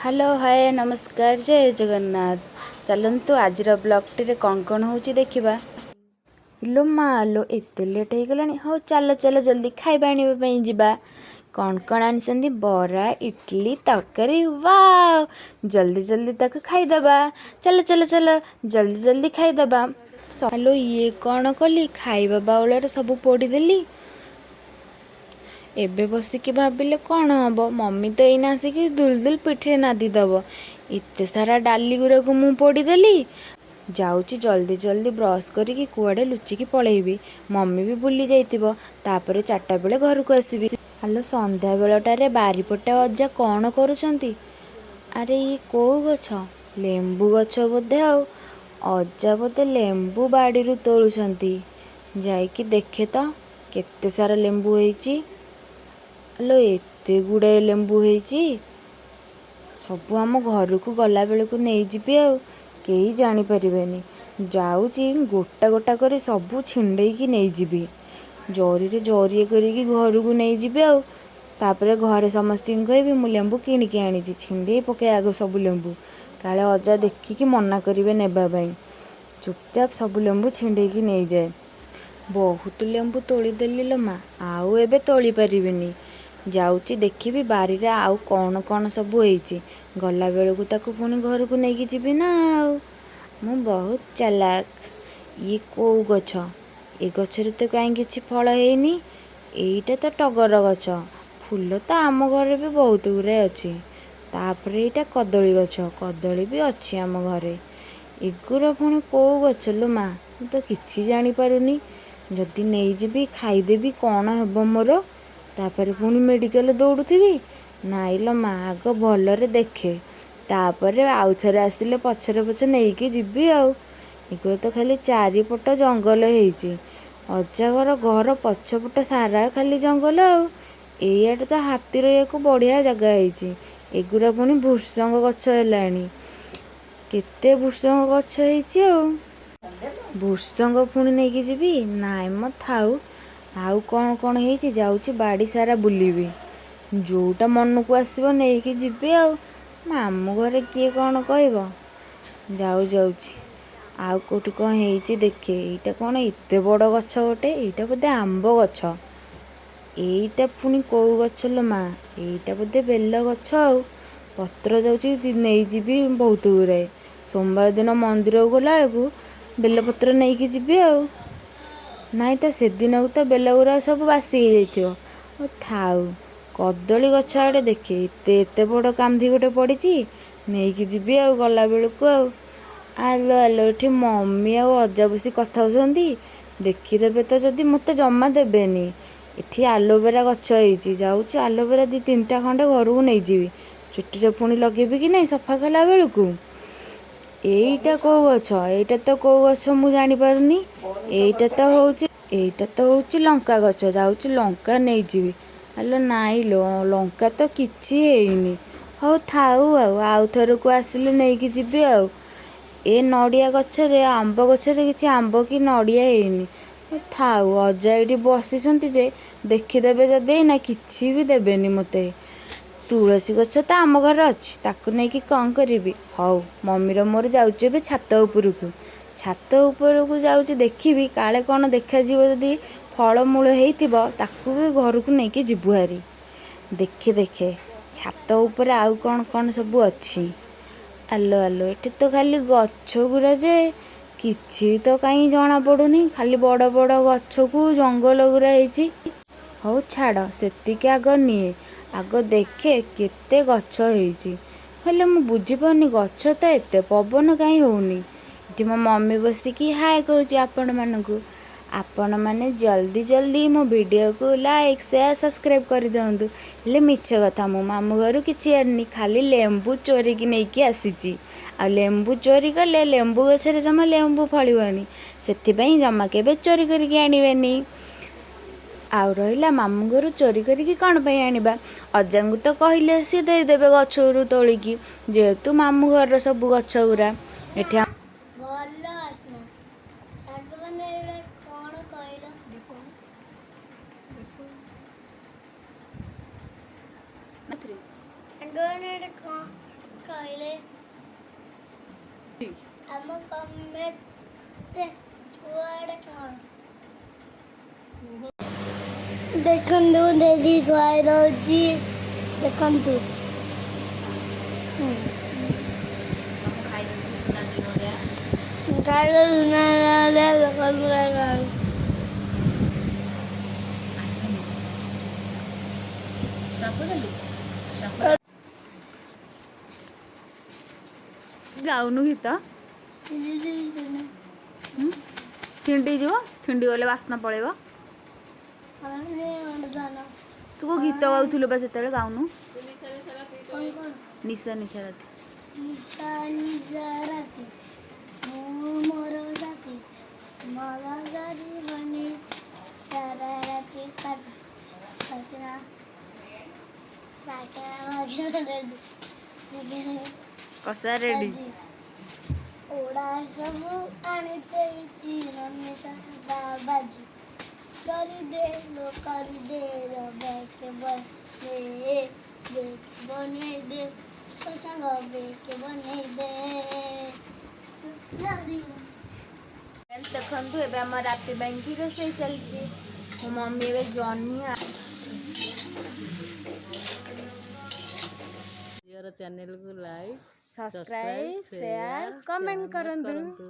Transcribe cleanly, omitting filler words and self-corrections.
Hello, ହାଏ, ନମସ୍କାର, ଜୟ ଜଗନ୍ନାଥ। ଚାଲନ୍ତୁ, ଆଜିର ବ୍ଲଗ୍ଟିରେ କ'ଣ କ'ଣ ହେଉଛି ଦେଖିବା। ଇଲୋ ମା ଲୋ, ଏତେ ଲେଟ୍ ହେଇଗଲାଣି। ହଉ ଚାଲ ଚାଲ, ଜଲ୍ଦି ଖାଇବା ଆଣିବା ପାଇଁ ଯିବା। କ'ଣ କ'ଣ ଆଣିଛନ୍ତି? ବରା, ଇଟଲି, ତରକାରୀ। ୱାଓ, ଜଲ୍ଦି ଜଲ୍ଦି ତାକୁ ଖାଇଦେବା। ଚାଲ ଚାଲ ଚାଲ, ଜଲ୍ଦି ଜଲ୍ଦି ଖାଇଦେବା। ହ୍ୟାଲୋ, ଇଏ କ'ଣ କଲି? ଖାଇବା ବାଉଳରେ ସବୁ ପୋଡ଼ିଦେଲି। ଏବେ ବସିକି ଭାବିଲେ କ'ଣ ହବ? ମମି ତ ଏଇନା ଆସିକି ଦୁଲ ଦୁଲ ପିଠିରେ ନାଦି ଦବ। ଏତେ ସାରା ଡାଲି ଗୁଡ଼ାକୁ ମୁଁ ପୋଡ଼ିଦେଲି। ଯାଉଛି, ଜଲ୍ଦି ଜଲ୍ଦି ବ୍ରସ୍ କରିକି କୁଆଡ଼େ ଲୁଚିକି ପଳେଇବି। ମମି ବି ଭୁଲି ଯାଇଥିବ। ତାପରେ 4ଟା ବେଳେ ଘରକୁ ଆସିବି। ହ୍ୟାଲୋ, ସନ୍ଧ୍ୟାବେଳଟାରେ ବାରିପଟେ ଅଜା କ'ଣ କରୁଛନ୍ତି? ଆରେ, ଇଏ କୋଉ ଗଛ? ଲେମ୍ବୁ ଗଛ ବୋଧେ। ଆଉ ଅଜା ବୋଧେ ଲେମ୍ବୁ ବାଡ଼ିରୁ ତୋଳୁଛନ୍ତି। ଯାଇକି ଦେଖେ ତ କେତେ ସାରା ଲେମ୍ବୁ ହେଇଛି। ଆଲୋ, ଏତେ ଗୁଡ଼ାଏ ଲେମ୍ବୁ ହେଇଛି। ସବୁ ଆମ ଘରକୁ ଗଲାବେଳକୁ ନେଇଯିବି, ଆଉ କେହି ଜାଣିପାରିବେନି। ଯାଉଛି, ଗୋଟା ଗୋଟା କରି ସବୁ ଛିଣ୍ଡେଇକି ନେଇଯିବି। ଜରିରେ ଜରିଏ କରିକି ଘରକୁ ନେଇଯିବି। ଆଉ ତାପରେ ଘରେ ସମସ୍ତଙ୍କୁ କହିବି ମୁଁ ଲେମ୍ବୁ କିଣିକି ଆଣିଛି। ଛିଣ୍ଡେଇ ପକାଏ ଆଗ ସବୁ ଲେମ୍ବୁ, କାଳେ ଅଜା ଦେଖିକି ମନା କରିବେ ନେବା ପାଇଁ। ଚୁପଚାପ ସବୁ ଲେମ୍ବୁ ଛିଣ୍ଡେଇକି ନେଇଯାଏ। ବହୁତ ଲେମ୍ବୁ ତୋଳିଦେଲି ଲୋ ମା, ଆଉ ଏବେ ତୋଳି ପାରିବିନି। ଯାଉଛି, ଦେଖିବି ବାରିରେ ଆଉ କ'ଣ କ'ଣ ସବୁ ହେଇଛି। ଗଲାବେଳକୁ ତାକୁ ପୁଣି ଘରକୁ ନେଇକି ଯିବି ନା ଆଉ। ମୁଁ ବହୁତ ଚାଲାକ। ଇଏ କୋଉ ଗଛ? ଏ ଗଛରେ ତ କାହିଁ କିଛି ଫଳ ହେଇନି। ଏଇଟା ତ ଟଗର ଗଛ। ଫୁଲ ତ ଆମ ଘରେ ବି ବହୁତ ଗୁଡ଼ାଏ ଅଛି। ତାପରେ ଏଇଟା କଦଳୀ ଗଛ, କଦଳୀ ବି ଅଛି ଆମ ଘରେ। ଏଗୁରା ପୁଣି କୋଉ ଗଛ ଲୋ ମା? ମୁଁ ତ କିଛି ଜାଣିପାରୁନି। ଯଦି ନେଇଯିବି, ଖାଇଦେବି, କ'ଣ ହେବ ମୋର? ତାପରେ ପୁଣି ମେଡ଼ିକାଲ ଦୌଡ଼ୁଥିବି। ନାଇଁ ଲୋ ମା, ଆଗ ଭଲରେ ଦେଖେ, ତାପରେ ଆଉ ଥରେ ଆସିଲେ ପଛରେ ପଛେ ନେଇକି ଯିବି। ଆଉ ଏଗୁଡ଼ା ତ ଖାଲି ଚାରିପଟ ଜଙ୍ଗଲ ହେଇଛି। ଅଜାଘର ଘର ପଛପଟ ସାରା ଖାଲି ଜଙ୍ଗଲ। ଆଉ ଏଇଆଡ଼େ ତ ହାତୀ ରହିବାକୁ ବଢ଼ିଆ ଜାଗା ହେଇଛି। ଏଗୁରା ପୁଣି ଭୃସଙ୍ଗ ଗଛ ହେଲାଣି। କେତେ ଭୃସଙ୍ଗ ଗଛ ହେଇଛି। ଆଉ ଭୃସଙ୍ଗ ପୁଣି ନେଇକି ଯିବି? ନାଇଁ ମ, ଥାଉ। ଆଉ କ'ଣ କ'ଣ ହେଇଛି? ଯାଉଛି, ବାଡ଼ି ସାରା ବୁଲିବି। ଯୋଉଟା ମନକୁ ଆସିବ ନେଇକି ଯିବି। ଆଉ ମାମୁଁ ଘରେ କିଏ କ'ଣ କହିବ? ଯାଉଛି, ଆଉ କୋଉଠି କ'ଣ ହେଇଛି ଦେଖେ। ଏଇଟା କ'ଣ ଏତେ ବଡ଼ ଗଛ ଗୋଟେ? ଏଇଟା ବୋଧେ ଆମ୍ବ ଗଛ। ଏଇଟା ପୁଣି କୋଉ ଗଛ ଲୋ ମା? ଏଇଟା ବୋଧେ ବେଲ ଗଛ। ଆଉ ପତ୍ର ଯାଉଛି ନେଇଯିବି ବହୁତ ଗୁଡ଼ାଏ। ସୋମବାର ଦିନ ମନ୍ଦିରକୁ ଗଲାବେଳକୁ ବେଲପତ୍ର ନେଇକି ଯିବି। ଆଉ ନାଇଁ ତ, ସେଦିନକୁ ତ ବେଲ ଗୁଡ଼ା ସବୁ ବାସି ହେଇଯାଇଥିବ। ଓ ଥାଉ। କଦଳୀ ଗଛ ଆଡ଼େ ଦେଖେ, ଏତେ ଏତେ ବଡ଼ କାନ୍ଧି ଗୋଟେ ପଡ଼ିଛି। ନେଇକି ଯିବି ଆଉ ଗଲାବେଳକୁ। ଆଉ ଆଲୋ ଆଲୋ, ଏଠି ମମି ଆଉ ଅଜା ବସି କଥା ହେଉଛନ୍ତି। ଦେଖିଦେବେ ତ ଯଦି, ମୋତେ ଜମା ଦେବେନି। ଏଠି ଆଲୋଭେରା ଗଛ ହେଇଛି। ଯାଉଛି, ଆଲୋଭେରା ଦୁଇ ତିନିଟା ଖଣ୍ଡେ ଘରକୁ ନେଇଯିବି। ଚୁଟିରେ ପୁଣି ଲଗେଇବି କି ନାହିଁ ସଫା କଲା ବେଳକୁ। ଏଇଟା କୋଉ ଗଛ? ଏଇଟା ତ କୋଉ ଗଛ ମୁଁ ଜାଣିପାରୁନି। ଏଇଟା ତ ହଉଛି ଲଙ୍କା ଗଛ। ଯାଉଛି, ଲଙ୍କା ନେଇଯିବି। ଆଲୋ ନାଇଁ ଲୋ, ଲଙ୍କା ତ କିଛି ହେଇନି। ହଉ ଥାଉ, ଆଉ ଆଉ ଥରକୁ ଆସିଲେ ନେଇକି ଯିବି। ଆଉ ଏ ନଡ଼ିଆ ଗଛରେ, ଆମ୍ବ ଗଛରେ କିଛି ଆମ୍ବ କି ନଡ଼ିଆ ହେଇନି। ଥାଉ। ଅଜା ଏଇଠି ବସିଛନ୍ତି ଯେ, ଦେଖିଦେବେ ଯଦି ଏଇନା, କିଛି ବି ଦେବେନି ମୋତେ। ତୁଳସୀ ଗଛ ତ ଆମ ଘରେ ଅଛି, ତାକୁ ନେଇକି କ'ଣ କରିବି? ହଉ, ମମିର ମୋର ଯାଉଛୁ ଏବେ ଛାତ ଉପରକୁ। ଛାତ ଉପରକୁ ଯାଉଛି, ଦେଖିବି କାଳେ କ'ଣ ଦେଖାଯିବ। ଯଦି ଫଳମୂଳ ହେଇଥିବ, ତାକୁ ବି ଘରକୁ ନେଇକି ଯିବୁ ହାରି। ଦେଖେ ଦେଖେ, ଛାତ ଉପରେ ଆଉ କ'ଣ କ'ଣ ସବୁ ଅଛି। ଆଲୋ ଆଲୋ, ଏଠି ତ ଖାଲି ଗଛ ଗୁରା ଯେ, କିଛି ତ କାହିଁ ଜଣା ପଡ଼ୁନି। ଖାଲି ବଡ଼ ବଡ଼ ଗଛକୁ ଜଙ୍ଗଲ ଗୁରା ହେଇଛି। ହଉ ଛାଡ଼, ସେତିକି ଆଗ ନିଏ। ଆଗ ଦେଖେ କେତେ ଗଛ ହେଇଛି। ହେଲେ ମୁଁ ବୁଝିପାରୁନି, ଗଛ ତ ଏତେ, ପବନ କାହିଁ ହଉନି? ଏଠି ମୋ ମମି ବସିକି ହାଏ କହୁଛି ଆପଣମାନଙ୍କୁ। ଆପଣମାନେ ଜଲ୍ଦି ଜଲ୍ଦି ମୋ ଭିଡ଼ିଓକୁ ଲାଇକ୍, ସେୟାର, ସବସ୍କ୍ରାଇବ୍ କରିଦିଅନ୍ତୁ। ହେଲେ ମିଛ କଥା, ମୁଁ ମାମୁଁ ଘରୁ କିଛି ଆଣିନି, ଖାଲି ଲେମ୍ବୁ ଚୋରିକି ନେଇକି ଆସିଛି। ଆଉ ଲେମ୍ବୁ ଚୋରି କଲେ ଲେମ୍ବୁ ଗଛରେ ଜମା ଲେମ୍ବୁ ଫଳିବନି। ସେଥିପାଇଁ ଜମା କେବେ ଚୋରି କରିକି ଆଣିବେନି। ଆଉ ରହିଲା, ମାମୁଁ ଘରୁ ଚୋରି କରିକି କ'ଣ ପାଇଁ ଆଣିବା? ଅଜାଙ୍କୁ ତ କହିଲେ ସିଏ ଦେଇଦେବେ ଗଛରୁ ତୋଳିକି, ଯେହେତୁ ମାମୁଁ ଘରର ସବୁ ଗଛ ଗୁରା ଏଠି। ଭଲ ବାସ୍ନା। ସାଙ୍ଗମାନେ, ଏଇଟା କ'ଣ କହିଲ? ଦେଖ ଦେଖ। ସାଙ୍ଗମାନେ, ଏଇଟା କ'ଣ କହିଲେ? ଆମ କମେଣ୍ଟ ୱାର୍ଡ କ'ଣ? ଦେଖନ୍ତୁ, ଦିଦି ଖୁଆଇ ଦଉଛି, ଦେଖନ୍ତୁ। ଖାଇ ଦଉଛି ସୁନା ଖାଇ ଦଉଛି, ଦେଖନ୍ତୁ। ଆସିନି। ଷ୍ଟପ୍ କରିଦେଲୁ? ଗାଉନୁ ଗୀତ। ଛିଣ୍ଡିଯିବ, ଛିଣ୍ଡିଗଲେ ବାସ୍ନା ପଳେଇବ। ତୁ କୋଉ ଗୀତ ଗାଉଥିଲୁ ବା ସେତେବେଳେ? ଗାଉନୁ। କ'ଣ କ'ଣ? ନିଶା ନିଶା ରାତି। ନିଶା ନିଶା ରାତି, ମୁଁ ମୋର ସାଥୀ ମଦ ସରିବନି, ସାରା ରାତି କାଟି ସାକିନା ସାକିନା ମାଗିନା ରେଡ଼ି, ଚିକେନ କଷା ରେଡି। ଓଡ଼ା ସବୁ ଆଣି ଦେଇଛି ରମିତା ବାବାଜୀ। କରିଦେ ଲୋ କରିଦେ ଲୋ, ବେକେ ବନେଇ ବେକେ ବନେଇ ଦେ ଓ ସାଙ୍ଗ, ବେକେ ବନେଇ ଦେ ସୁନ୍ଦରୀ। ଦେଖନ୍ତୁ, ଏବେ ଆମ ରାତି ପାଇଁ ରୋଷେଇ ଚାଲିଛି। ମୋ ମମି ଏବେ ଜହ୍ନି ଝିଅର ଚ୍ୟାନେଲକୁ ଲାଇକ୍, ସବସ୍କ୍ରାଇବ୍, ସେୟାର, କମେଣ୍ଟ କରନ୍ତୁ। କରନ୍ତୁ।